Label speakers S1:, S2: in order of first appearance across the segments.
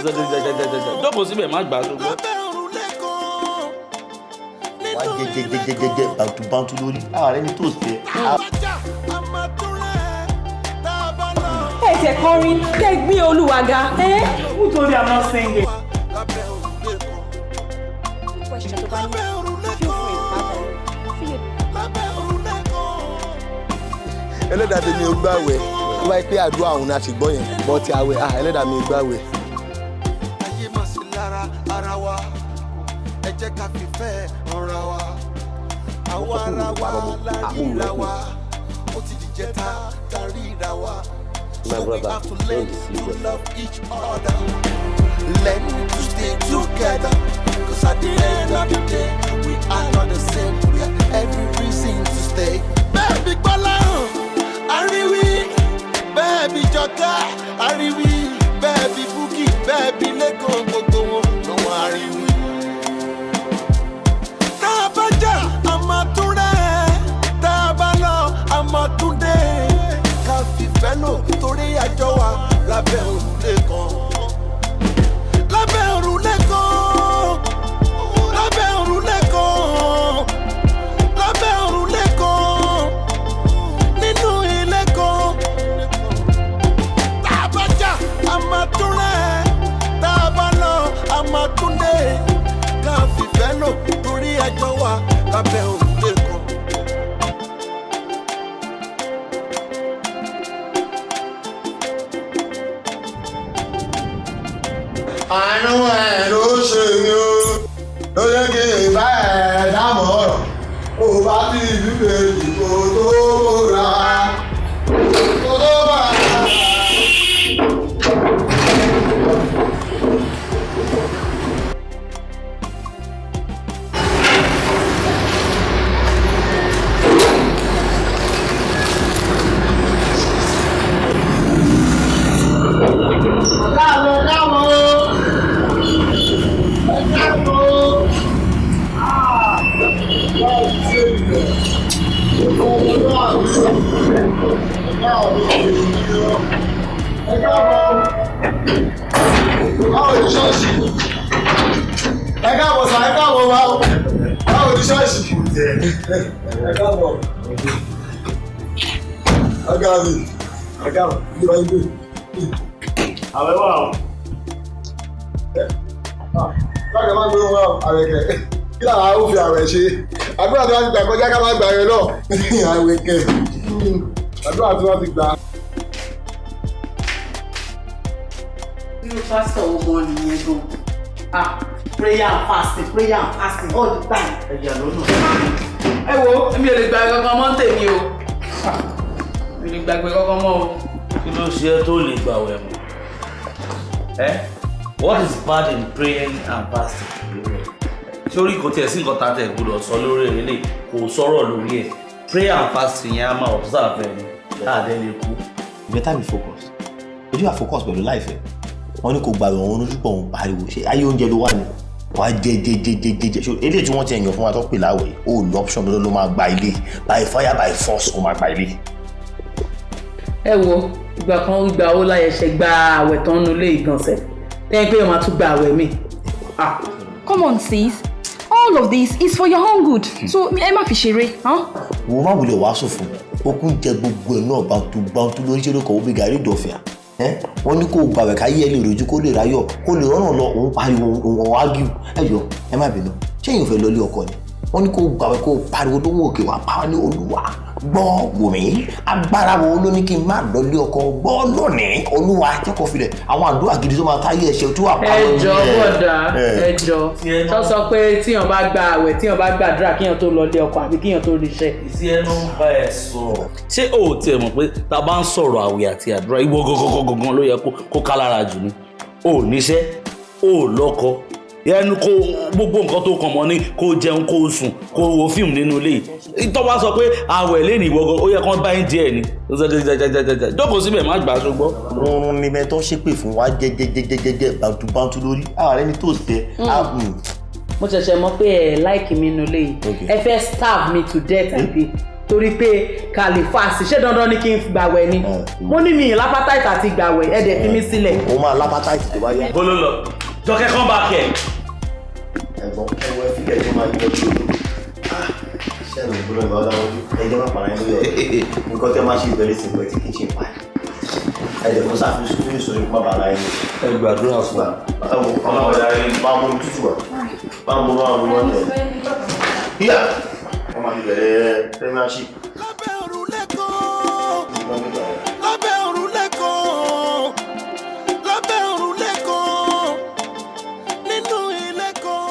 S1: Jókòó síbẹ̀, má gbà á ṣùgbọ́n.
S2: Wá jẹ jẹ jẹ jẹ jẹ jẹ bàǹtù bàǹtù lórí ààrẹ ní tòsí ẹ.
S3: Ẹ tẹ̀ kọrin kẹ́ gbé Olúwa ga.
S4: Who told you I'm not singing?
S3: Question tó bá ní, feel free, má bẹ̀rù.
S5: Ẹlẹ́dàá tèmi ò gbàwẹ̀. Tó bá yẹ pé àdúrà òun náà ti gbọ́ yẹn bọ́ ti àwẹ̀, ah, ẹlẹ́dàá mi ò gbàwẹ̀.
S6: Ayé má sí lára ara wa, ẹ jẹ́ ká fìfẹ́ ọ̀ra wa. Àwa ara wa la ríra wa, ó ti dìjẹ́ ta ríra wa.
S7: My
S6: So we
S7: brother,
S6: have to
S7: don't
S6: learn
S7: deceive
S6: to
S7: yourself.
S6: love each other, learn to stay together, 'cause at the end of the day we are not the same. We have every reason to stay. Bẹ́ẹ̀ Gbọ́láhàn àríwí, bẹ́ẹ̀ bí Jọkẹ́ àríwí, bẹ́ẹ̀ bí Búkì, bẹ́ẹ̀ bí Lẹ́kàn, gbogbo wọn ló wọ́n àríwí. Tá a bá jà, a máa tún rẹ́, tá a bá lọ, a máa tún dé. Ká fìfẹ́ lò torí àjọ wa lábẹ́ òrùlé kan. Lábẹ́ òrùlé kan. Lábẹ́ òrùlé kan. Lábẹ́ òrùlé kan. Nínú ilé kan. Tá a bá jà, a máa tún rẹ́, tá a bá lọ, a máa tún dé. Ká fìfẹ́ lò torí àjọ wa lábẹ́ òrùlé kan.
S5: Àánú ẹ̀ ló ṣe mí o, ló yẹ kí n bá ẹ̀ dámọ̀ ọ̀rọ̀ kó o bá ti ìlú kejì kó o tó bóra kó o tó bá. Káàbọ̀, káàbọ̀, káàbọ̀. Ah, God save you. Ẹ káàbọ̀. Báwo ni ṣọ́ọ̀ṣì? Ẹ káàbọ̀ sà, ẹ káàbọ̀ wá o. Báwo ni ṣọ́ọ̀ṣì? Ẹ káàbọ̀. Ọ̀gá mi, ẹ káàbọ̀. Ilé wa ń gbé.
S4: Àwẹ̀ wà o.
S5: Bákan máa ń gbé wọn wá àwẹ̀ kẹ̀. Kí làwọn á fi àwẹ̀ ṣe? Àdúrà tí wọ́n ti gbà kọjá ká má gbà yẹn náà. Àwẹ̀ kẹ̀. Àdúrà tí wọ́n ti gbà.
S4: Irú pásítọ̀ wo gan nìyẹn gan? Ah, prayer and fasting, prayer and fasting all the time.
S1: Ẹ̀yà lọ́nà.
S4: Ẹ wo, èmi ò lè gbàgbé kankan mọ́ ń tèmi o. Mi ò lè gbàgbé kankan mọ́ o.
S1: Kí ló ṣe é tó lè gbàwẹ̀ mọ́ ẹ? What is bad in praying and fasting? Sórí kò tiẹ̀ sí nǹkan tá a tẹ̀ gbọdọ̀ sọ lórí ẹ̀ lè kò sọ̀rọ̀ lórí ẹ̀. Prayer and fasting yẹn, a máa observe ẹ̀ ní láàdẹ́ lè kú.
S2: You better be focused. Ojú à focus pẹ̀lú láìfẹ́. Wọ́n ní kò gbàgbọ́ òun lójú pọ̀, òun pariwo ṣe ayé oúnjẹ ló wà ní. Wàá jẹ jẹ jẹ jẹ jẹ jẹ. Ṣé eléyìí tí wọ́n ti ẹ̀yàn fún wa tó pè láwẹ̀, ó lọ option lọ́dọ̀ ló máa gba ilé, by fire by force ó máa gba ilé.
S4: Ẹ wo, ìgbà kan, ìgbà wo láyẹ̀ ṣe gba àwẹ̀ tán nulẹ̀ ìgbọ̀nsẹ̀ lẹ́yìn pé wọ́n máa tún gba àwẹ̀ mi? Ah.
S3: Come on, sis, all of this is for your own good, so ẹ má fi ṣeré. Huh?
S2: Wo, má wulẹ̀ wàásù fún ó kún jẹ gbogbo ẹ̀ náà bàǹtù bàǹtù lórí ṣé ló kọ̀ ó bí gàrí ìdọ̀fìà. Wọ́n ní kó gbàwẹ̀ káyé ẹ lè rojú, kó lè ráyọ̀, kó lè rọ́nà lọ. Òun pariwo, òun ágíù. Ẹ jọ, ẹ má bínú, ṣé èèyàn fẹ́ lọ ilé ọkọ ni? Wọ́n ní kó gbàwẹ̀, kó pariwo lówó òkè wá pa ní Olúwa gbọ́ wò mí, agbára wo ló ní kí n má lọ ilé ọkọ? Gbọ́ lónìí, Olúwa jẹ́ kó filẹ̀ àwọn àdúrà gidi tó máa táyé ẹ̀ṣẹ̀ tó wà pa.
S4: Ẹ jọ bọ̀dà, ẹ jọ, tó sọ pé tíyàn bá gba àwẹ̀, tíyàn bá gbàdúrà, kíyàn tó lọ ilé ọkọ àbí kíyàn tó ríṣẹ́.
S1: Ìsí ẹnu ń bá ẹ sọ̀rọ̀. Ṣé o ò tiẹ̀ mọ̀ pé tá a bá ń sọ̀rọ̀ àwẹ̀ àti àdúrà, ìwọ gangan ló yẹ kó ká lára jù ni? O ò níṣẹ́, o ò lọ́kọ, ẹnu kó gbogbo nǹkan tó kàn mọ́ ní kó jẹun, kó sùn, kó wo fíìmù nínú ilé yìí. Tó bá sọ pé àwẹ̀ lé ní, ìwọ gan ó yẹ kán bá ń díẹ̀ ni. Jókòó síbẹ̀, má gbà á ṣùgbọ́n.
S2: Oorun ni mẹ́tọ́ ṣépè fún wa jẹ jẹ jẹ jẹ jẹ jẹ bàǹtù bàǹtù lórí ààrẹ ní tòsí ẹ.
S4: Mo ṣẹ̀ṣẹ̀ mọ̀ pé ẹ like mi nulẹ̀ yìí. Ẹ fẹ́ starve me to death, àbí? Torí pé ká lè fast, ṣé dandan ni kí n gbàwẹ̀ ni? Mo ní mi ì l'appetite àti gbàwẹ̀, ẹ dẹ̀ fi mí sílẹ̀.
S2: O máa l'appetite tó bá yá.
S1: Bó ló lọ? Jọkẹ́, come back here.
S2: Ẹ̀gbọ́n, ẹwọ ẹ fílẹ̀ tó máa yọ ojú. Ṣé ẹ̀rọ ìgbóná ìgbà ọ̀dà ojú ẹjọ́ máa pàrọ̀ ẹni lórí ọ̀rọ̀ nǹkan tẹ́ máa ṣe ìbẹ̀rẹ̀ sí pẹ̀ tí kitchen pie ẹ̀jẹ̀ kó sáfì fún ìṣòro ìpá bàrà ẹni.
S1: Ẹ gbàdúrà fún wa.
S2: Ọmọ ọ̀dà rẹ̀ máa mú tútù wá, máa mú, máa mú wọn tẹ̀. Yíyá wọ́n máa fi bẹ̀rẹ̀ premiership.
S6: Lábẹ́ òrùlé kan, lábẹ́ òrùlé kan, lábẹ́ òrùlé kan, nínú ilé kan.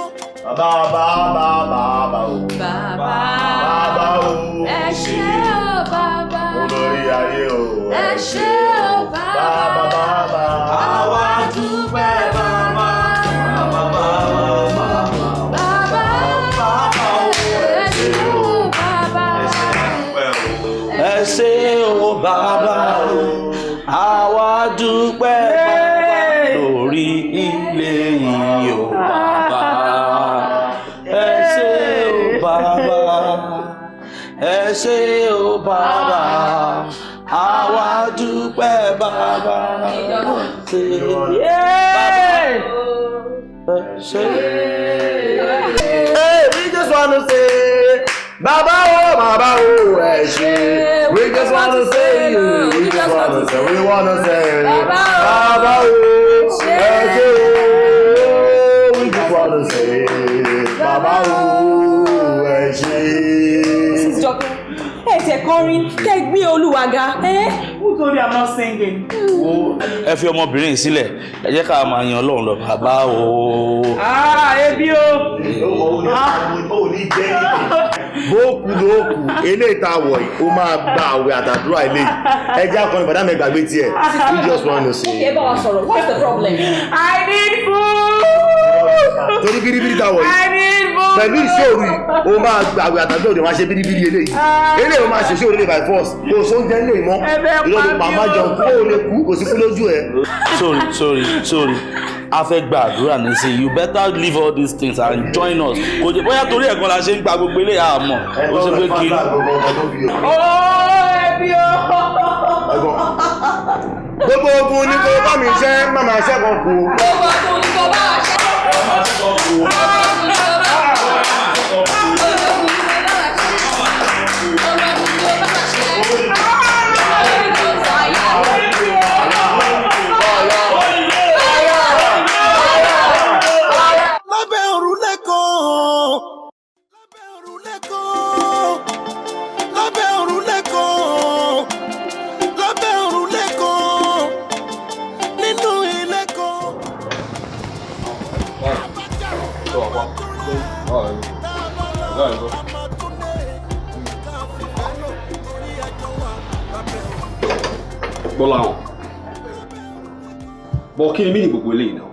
S2: Bàbá, bàbá, bàbá o.
S3: Bàbá.
S2: Bàbá o.
S3: Ẹ ṣé o, bàbá.
S2: Olórí ayé o.
S3: Ẹ ṣé o, bàbá.
S2: Bàbá, bàbá.
S1: Àwa dúpẹ́, bàbá. Bàbá, bàbá.
S3: Bàbá. Ẹ ṣé o, bàbá.
S1: Ẹ ṣé o, bàbá o, àwa dúpẹ́, bàbá, lórí ilé yìí o, bàbá. Ẹ ṣé o, bàbá. Ẹ ṣé o, bàbá. Àwa dúpẹ́, bàbá. Ṣé ẹ ṣé.
S5: Hey, we just wanna say, Baba oh, Baba oh, ẹ ṣé. We just wanna say, we just wanna say, we wanna say,
S3: Baba oh,
S5: Baba oh, ẹ ṣé oh. We just wanna say, Baba oh, ẹ ṣé.
S3: Mrs. Jọkẹ́, ẹ tẹ̀ kọrin kẹ́ gbé Olúwa ga. Ẹ́.
S4: Who told you I'm not singing?
S1: Ẹ fi ọmọbìnrin yìí sílẹ̀, ẹ jẹ́ ká máa yan Ọlọ́run lọ, bàbá o.
S4: Ah, ebi o.
S5: Ó ní jẹ́ bó kú ló kù eléyìí tá a wọ̀ yìí, ó máa gba àwẹ̀ àtàdúrà eléyìí. Ẹ jẹ́ akọrin, bàdá mi gbàgbé tiẹ̀. We just wanna say.
S3: Ẹ bá wa sọ̀rọ̀, what's the problem?
S4: I need food.
S5: Torí bíríbírí tá a wọ̀ yìí,
S4: I need food.
S5: pẹ̀lú ìṣòro yìí, ó máa gba àwẹ̀ àtàdúrà, òde máa ṣe bíríbírí eléyìí. Eléyìí ó máa ṣe ìṣòro eléyìí by force. Kò sóúnjẹ lè mọ́.
S4: Ẹ fẹ́
S5: ìrọ̀lẹ́
S4: pa mí
S5: pàmò
S4: o.
S5: jẹun kó o lè kú, kò sí kú lójú ẹ.
S1: Sorry, sorry, sorry, a fẹ́ gba àdúrà nísìnyí. You better leave all these things and join us. Kò jẹ́ bóyá torí ẹ̀kan la ṣe ń gba gbogbo eléyà, àmọ́ ó ṣe pé kí.
S4: Oh, ebi o.
S5: Gbogbo ogun ní kó bá mi ṣẹ́, má máa ṣẹ́ kan kú.
S3: Gbogbo ọdún ní kò bá wa ṣe. Gbogbo ọdún ní kò bá wa ṣe. Gbogbo ọdún ní kò bá wa ṣe. Gbogbo ọdún ní kò bá wa ṣe. Holy Ghost fire.
S6: Lábẹ́ òrùlé kan, lábẹ́ òrùlé kan, lábẹ́ òrùlé kan, lábẹ́ òrùlé kan, nínú ilé kan.
S7: Báwo ni? Báwo ni? Gbọ́láhàn. Bọ̀, kí ni mí ní gbogbo eléyìí náà?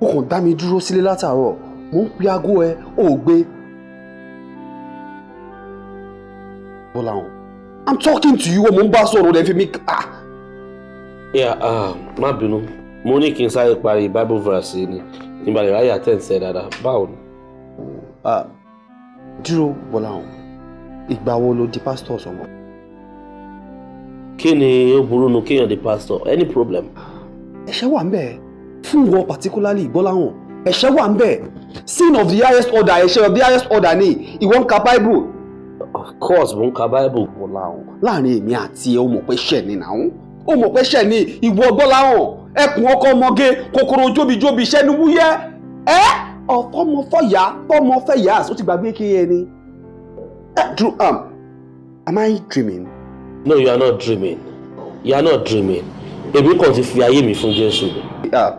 S8: Ó kàn dá mi dúró sílé látàárọ̀, mò ń pe aago ẹ, ò gbé. Gbọ́láhàn, I'm talking to you, mo ń bá sọ̀rọ̀ rẹ̀ fi mí ah.
S1: Yeah, má bínú, mo ní kí n sáré parí Bible verse yìí ni nígbà lè ráyè attend sí ẹ dáadáa. Báwo ni?
S8: Ah, dúró, Gbọ́láhàn, ìgbà wo ló di pásítọ̀ sọ̀rọ̀?
S1: Kí ni ó burú nu kéèyàn di pastor? Any problem?
S8: Ẹ̀ṣẹ̀ wà ń bẹ̀ fún wọn, particularly Gbọ́láhàn, ẹ̀ṣẹ̀ wà ń bẹ̀, sin of the highest order, ẹ̀ṣẹ̀ of the highest order ni. Ìwọ ń ka Bible?
S1: Of course, mo ń ka Bible.
S8: Gbọ́láhàn, láàrin èmi àti ẹ, ó mọ̀ pé ṣẹ̀ ni nàún, ó mọ̀ pé ṣẹ̀ ni. Ìwọ Gbọ́láhàn, ẹkùn ọkọ ọmọge kòkòrò jóbijóbi ṣẹ́nu wúyẹ́ ẹ ọ̀fọ́mọfọ́yà fọ́mọfẹ́yà, ó ti gbàgbé kí ẹ ni. Ẹ dúró, am I dreaming?
S1: No, you are not dreaming, you are not dreaming. Èmi kàn ti fi ayé mi fún Jésù ni.
S8: Ah,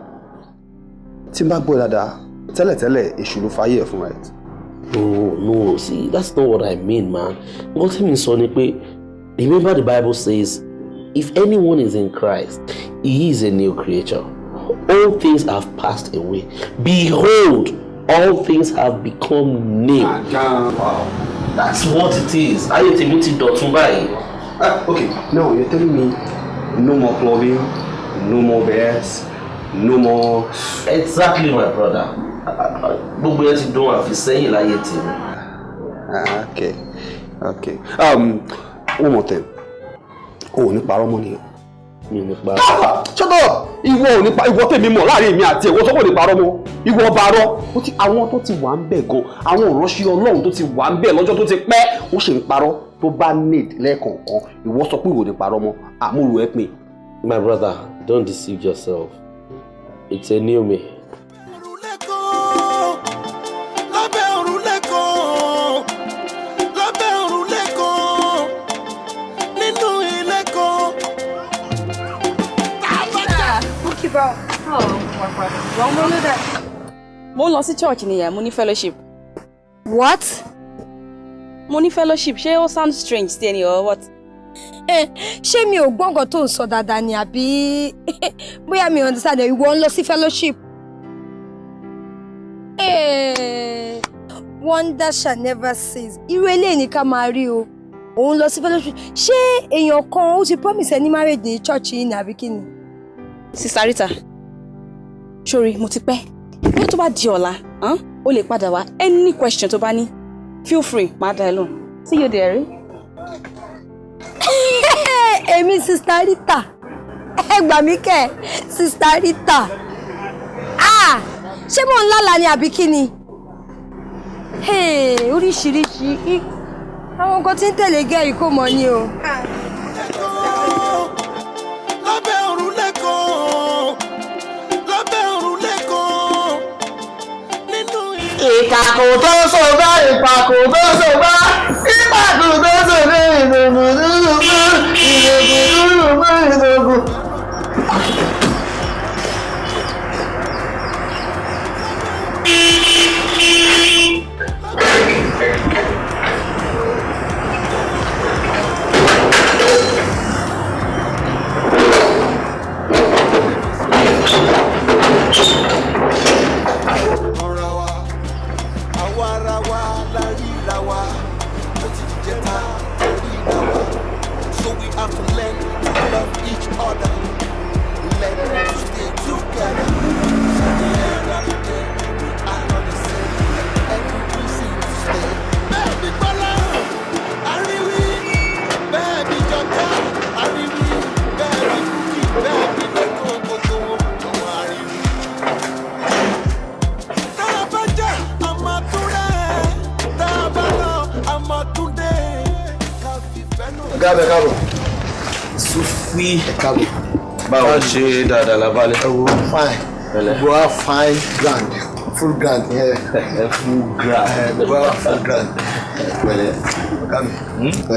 S8: tí n bá gbọ́ dáadáa, tẹ́lẹ̀tẹ́lẹ̀ èṣù ló fàyè ẹ̀ fún ẹ.
S1: No, no, see, that's not what I mean, man. Nǹkan tí mi sọ ni pé, remember the Bible says, if anyone is in Christ, he is a new creature. All things have passed away. Behold, all things have become new.
S8: Wow.
S1: That's what it is. Ayé tèmi ti dọ̀tun báyìí.
S8: Ah, okay, now you're telling me no more clubbing, no more beers, no more.
S1: Exactly, my brother. Gbogbo yẹn ti dún àfisẹ́yìn láyé tèmi.
S8: Ah, okay. Okay. One more thing. O ò ní parọ́ mọ́ nìyẹn.
S1: Mi ò ní parọ́.
S8: Shut up! Ìwọ ò ní pa ìwọ tèmi mọ̀ láàrin èmi àti ìwọ sọ́kò ní parọ́ mọ́. Ìwọ ọba arọ́. Ó ti àwọn tó ti wà ń bẹ̀ gan, àwọn ìránṣẹ́ Ọlọ́run tó ti wà ń bẹ̀ lọ́jọ́ tó ti pẹ́, ó sì ń parọ́ tó bá need lẹ́ẹ̀kọ̀ọ̀kan. Ìwọ sọ pé ìwọ ò ní parọ́ mọ́, àmúrò ẹ pin.
S1: My brother, don't deceive yourself. It's a new me.
S6: Lábẹ́ òrùlé kan, lábẹ́ òrùlé kan, nínú ilé kan.
S3: Mo ń lọ sí church nìyẹn, mo ní fellowship.
S9: What?
S3: Mo ní fellowship, ṣé ó sound strange sí ẹni or what?
S9: Ṣé mi ò gbọ́ nǹkan tó ń sọ dáadáa ni àbí bóyá mi ò understand ẹ̀, ìwọ ń lọ sí fellowship? Wonder shall never cease. Irú eléyìí ni ká máa rí o. Òun lọ sí fellowship. Ṣé èèyàn kan ó ti promise ẹ ní marriage ní church yìí ni àbí kí ni?
S3: Sister Rita, sori mo ti pẹ́. Bí tó bá di ọ̀la, o lè padà wá any question tó bá ní. Feel free, máa dá ẹ lóhùn. See you there.
S9: Èmi Sister Rita, ẹ gbà mí kẹ́, Sister Rita. Ah! Ṣé mò ń lálàá ni àbí kí ni? Hey, oríṣiríṣi àwọn nǹkan tí ń tẹ̀lé gẹ́ yìí kò mọ̀ ni o.
S6: Lábẹ́ òrùlé kan, lábẹ́ òrùlé kan, nínú ilé.
S5: Ìkàkùn tó so bá, ìpàkùn tó so bá, ìpàkùn tó so bá, ìdògùn dúdú ìdògùn dúdú ìdògùn.
S6: Ọ̀rọ̀ wa, àwa ara wa la ríra wa, ó ti jẹta ríra wa. So we have to learn to love each other, learn to stay together. So the end of the day, we are not the same. Every reason to stay. Bẹ́ẹ̀ni Bọ́lá, àríwí, bẹ́ẹ̀ni Jọ̀ká, àríwí, bẹ́ẹ̀ni Kúkì, bẹ́ẹ̀ni Lẹ́kọ̀ọ́, gbogbo wọn lọ́wọ́ àríwí. Tá a bá jà, a máa tún rẹ̀. Tá a bá lọ, a máa tún dé. Ká fìfẹ́ lò.
S5: Ọ̀gá mi, ẹ káàbọ̀.
S1: Sufi.
S5: Ẹ káàbọ̀.
S1: Báwo ṣe dáadáa lábálẹ̀?
S5: Ẹ wo fine. Gbogbo wa fine grand. Full grand yẹn.
S1: Full grand.
S5: Gbogbo wa full grand. Pẹ̀lẹ́. Ọ̀gá mi.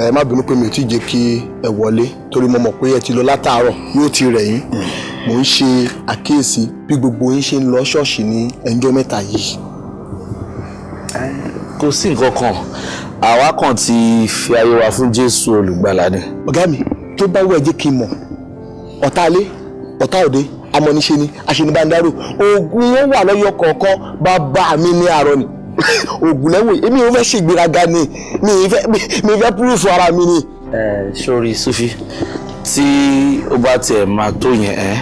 S5: Ẹ má bínú pé mi ò tí ì jẹ́ kí ẹ wọlé torí mo mọ̀ pé ẹ ti lọ látàárọ̀ yóò ti rẹ̀ yín. Mò ń ṣe àkíyèsí bí gbogbo yín ṣe ń lọ ṣọ́ọ̀ṣì ní ẹjọ́ mẹ́ta yìí.
S1: Kò sí nǹkan kan, àwa kan ti fi ayé wa fún Jésù olùgbàlà ni.
S5: Ọ̀gá mi, tó bá wù ẹ́ jẹ́ kí n mọ̀, ọ̀tá ilé, ọ̀tá òde, amọ̀niṣe ni, aṣenibánidárò, oògùn wọn wà lọ́yọ̀ kọ̀ọ̀kan, bàbá mi ní àárọ̀ ni. Oògùn lẹ́wọ̀, èmi ò fẹ́ ṣègbéraga ni, mi ì fẹ́ púrúfù ara mi ni.
S1: Ẹ sórí Sufi, tí ó bá tiẹ̀ máa tó yẹn ẹ́,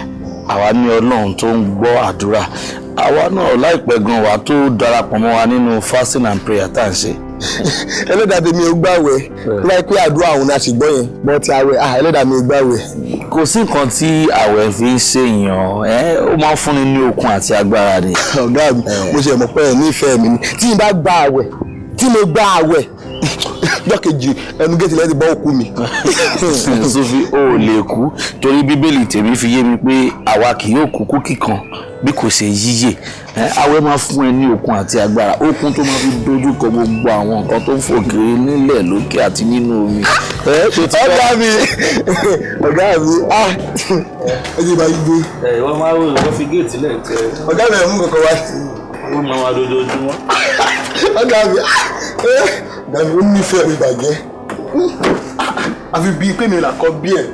S1: àwa ní Ọlọ́run tó ń gbọ́ àdúrà. Àwa náà láìpẹ́ gan wa tó darapọ̀ mọ́ wa nínú fasting and prayer tá à ń ṣe.
S5: Ẹlẹ́dàá tèmi ò gbàwẹ̀, tó bá yẹ pé àdúrà òun la sì gbọ́ yẹn, bọ́ ti àwẹ̀, ẹlẹ́dàá mi ò gbàwẹ̀.
S1: Kò sí nǹkan tí àwẹ̀ fi ń ṣèyàn, ó máa ń fúnni ní okun àti agbára ni.
S5: Ọ̀gá mi, mo ṣe mọ̀ pé ẹ̀ nífẹ̀ẹ́ mi ni, tí n bá gba àwẹ̀, tí mo gba àwẹ̀, ọjọ́ kejì ẹnu géètì lẹ́yìn ti bọ́ òkú mi.
S1: Sufi, o ò lè kú torí Bíbélì tèmi fi yé mi pé àwa kì yóò kú kú kíkan bí kò ṣe yíyè. Àwẹ̀ máa fún ẹ ní okun àti agbára, okun tó máa fi dojú kọ gbogbo àwọn nǹkan tó ń fò kiri nílẹ̀ lókè àti nínú omi.
S5: Ọ̀gá mi, ọ̀gá mi, ẹ jẹ́ bá yí gbé.
S1: Ìwọ máa wò lọ fi géètì lẹ̀ tẹ.
S5: Ọ̀gá mi ẹ̀ mú kankan wá.
S1: Ó máa wá dojoojúmọ́.
S5: Ọ̀gá mi, ọ̀gá mi, ó nífẹ̀ẹ́ mi bàjẹ́. Àfi bíi pé mi là kọ́ bí ẹ̀.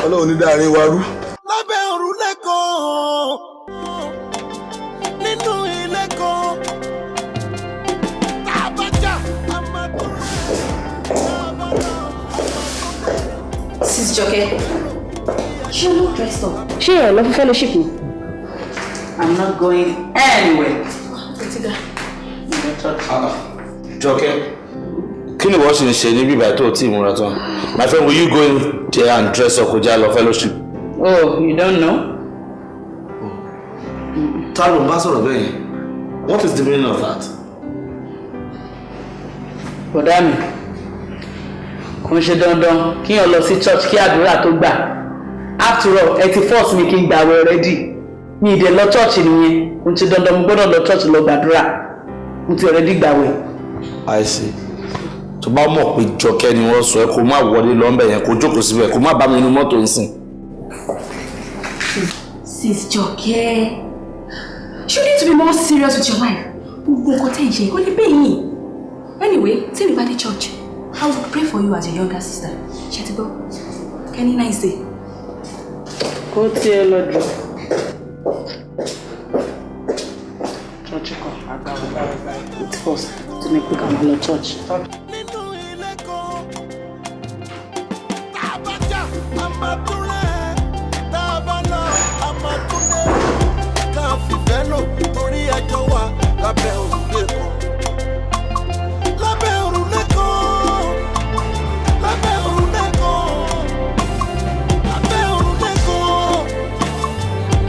S5: Ọlọ́run ní dáàrin wa rú.
S6: Lábẹ́ òrùlé kan, nínú ilé kan, tá a bá jà, a máa tún rẹ̀. Tá a bá lọ, a máa tún dé.
S3: Sis Jọkẹ́, you look dressed up. Ṣé ẹ lọ fún fellowship ni?
S4: I'm not going anywhere.
S1: Jọkẹ́, Kí ni wọ́n sì ń ṣe níbí ìbàdí tó o tí ì múra tán? My friend, will you go in there and dress up kó já lọ fellowship?
S4: Oh, you don't know?
S1: Ta ló ń bá sọ̀rọ̀ bẹ́ẹ̀ yẹn? What is the meaning of that?
S4: Bọ̀dá mi, kò ń ṣe dandan kíyàn lọ sí church kí àdúrà tó gbà. After all, ẹ ti force mi kí n gbàwẹ̀ already. Mi ì dẹ̀ lọ church nìyẹn. Kò ń ṣe dandan mo gbọ́dọ̀ lọ church lọ gbàdúrà. Mo ti already gbàwẹ̀.
S1: I see. Tó bá mọ̀ pé Jọkẹ́ ni wọ́n sọ ẹ́ kó má wọlé lọ́nbẹ̀ yẹn kó jókòó síbẹ̀ kó má bá mi inú mọ́tò ń sìn.
S3: Sis Jọkẹ́, you need to be more serious with your life. Gbogbo nǹkan tẹ́ ń ṣe, kò lè pay yín. Anyway, tí mi bá dé church, I will pray for you as your younger sister. Ṣé ti gbọ́? Kẹ́ni nice day.
S4: Kó tiẹ̀ lọ jù. Church kan, àgbàwẹ̀ gbàwẹ̀ gbàwẹ̀. It's force to ní pé ká máa lọ church.
S6: Ká fìfẹ́ lò torí ẹjọ́ wa lábẹ́ òrùlé kan. Lábẹ́ òrùlé kan. Lábẹ́ òrùlé kan. Lábẹ́ òrùlé kan.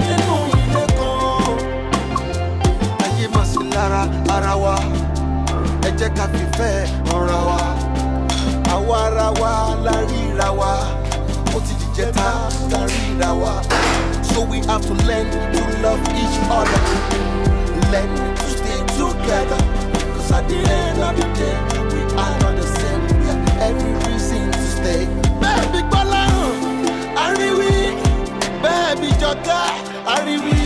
S6: Nínú ilé kan. Ayé máa sí lára ara wa. Ẹ jẹ́ ká fìfẹ́ ọ̀ra wa. Àwa ara wa la ríra wa. Ó ti dìjẹ́ ta la ríra wa. So we have to learn to love each other. Learn to stay together. 'Cause at the end of the day, we are not the same. We have every reason to stay. Baby Gbọ́láhàn, Àríwí, baby Jọkẹ́, Àríwí,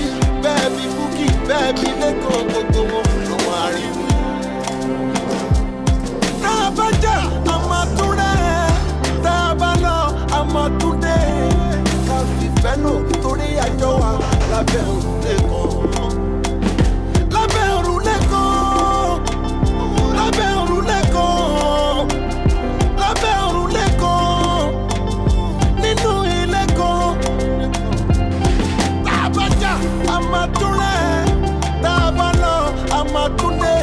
S6: baby Búkì, baby Lẹ́kàn, gbogbo wọn ló wọ́n Àríwí. Tá a bá jà, a máa tún rẹ̀. Tá a bá lọ, a máa tún dé. Ká fìfẹ́ lò torí àjọ wa lábẹ́ òrùlé kan. Lábẹ́ òrùlé kan. Lábẹ́ òrùlé kan. Lábẹ́ òrùlé kan. Nínú ilé kan. Tá a bá jà, a máa tún rẹ̀. Tá a bá lọ, a máa tún dé.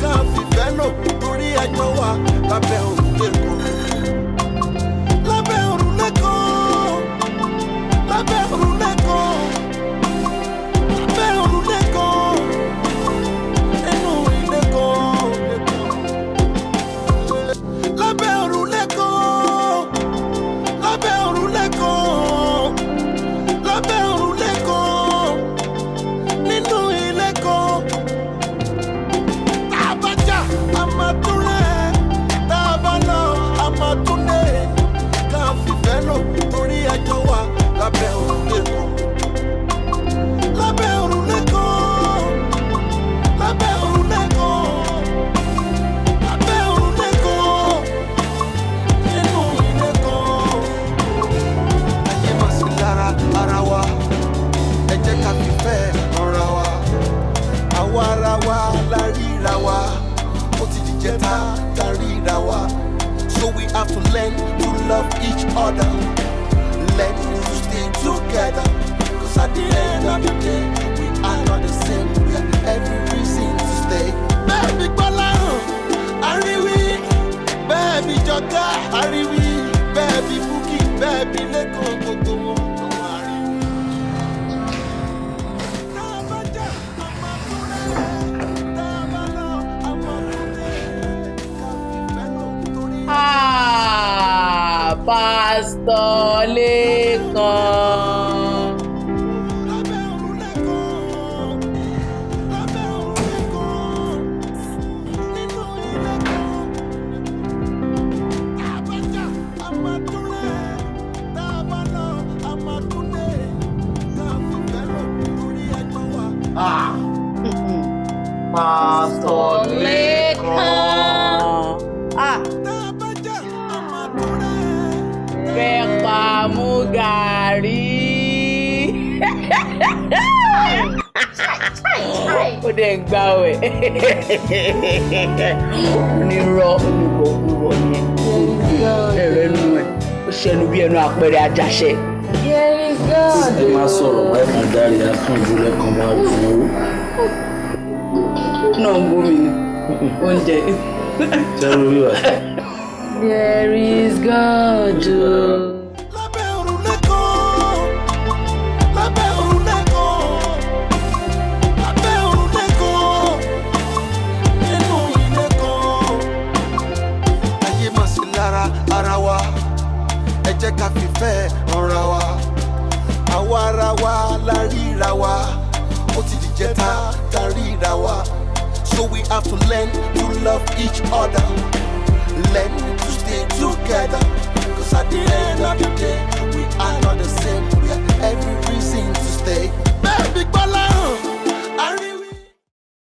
S6: Ká fìfẹ́ lò torí àjọ wa lábẹ́ òrùlé kan. Lábẹ́ òrùlé kan. Lábẹ́ òrùlé kan. Lábẹ́ òrùlé kan. Nínú ilé kan. Lábẹ́ òrùlé kan. Lábẹ́ òrùlé kan. Lábẹ́ òrùlé kan. Nínú ilé kan. Tá a bá jà, a máa tún rẹ̀. Tá a bá lọ, a máa tún dé. Ká fìfẹ́ lò torí ẹjọ́ wa lábẹ́ òrùlé kan. Lábẹ́ òrùlé kan. Lábẹ́ òrùlé kan. Lábẹ́ òrùlé kan. Nínú ilé kan. Ayé máa sí lára ara wa. Ẹ jẹ́ ká fìfẹ́ ọ̀ra wa. Àwa ara wa la ríra wa. Ó ti dìjẹ́ ta ta ríra wa. So we have to learn to love each other. Learn to stay together. 'Cause at the end of the day, we are not the same. We have every reason to stay. Baby Gbọ́láhàn, Àríwí, baby Jọkẹ́, Àríwí, baby Búkì, baby Lẹ́kàn, gbogbo wọn ló wọ́n Àríwí.
S4: Ah, Pásítọ̀ Lékan.
S2: Pásítọ̀
S4: Lékan. Ah. Fẹ́ pa mú gàrí. Ó dẹ̀ ń gbá wẹ̀. Onírọ̀ olùkọ́ òwúrọ̀ yẹn. Ẹ̀rọ ẹnu ẹ̀ ó ṣẹnu bí ẹnu àpẹẹrẹ àjàṣẹ.
S1: Ẹ má sọ̀rọ̀ wáyé kan dárí akánjú lẹ́kan máa wò ó.
S4: Náà ń gómi ni oúnjẹ.
S1: Ṣẹ́rú wíwà.
S4: There is God o.
S6: Lábẹ́ òrùlé kan, lábẹ́ òrùlé kan, lábẹ́ òrùlé kan, nínú ilé kan. Ayé mà sí lára ara wa, ẹ jẹ́ ká fìfẹ́ ọ̀ra wa. Àwa ara wa la ríra wa, ó ti dìjẹta ta ríra wa. So we have to learn to love each other.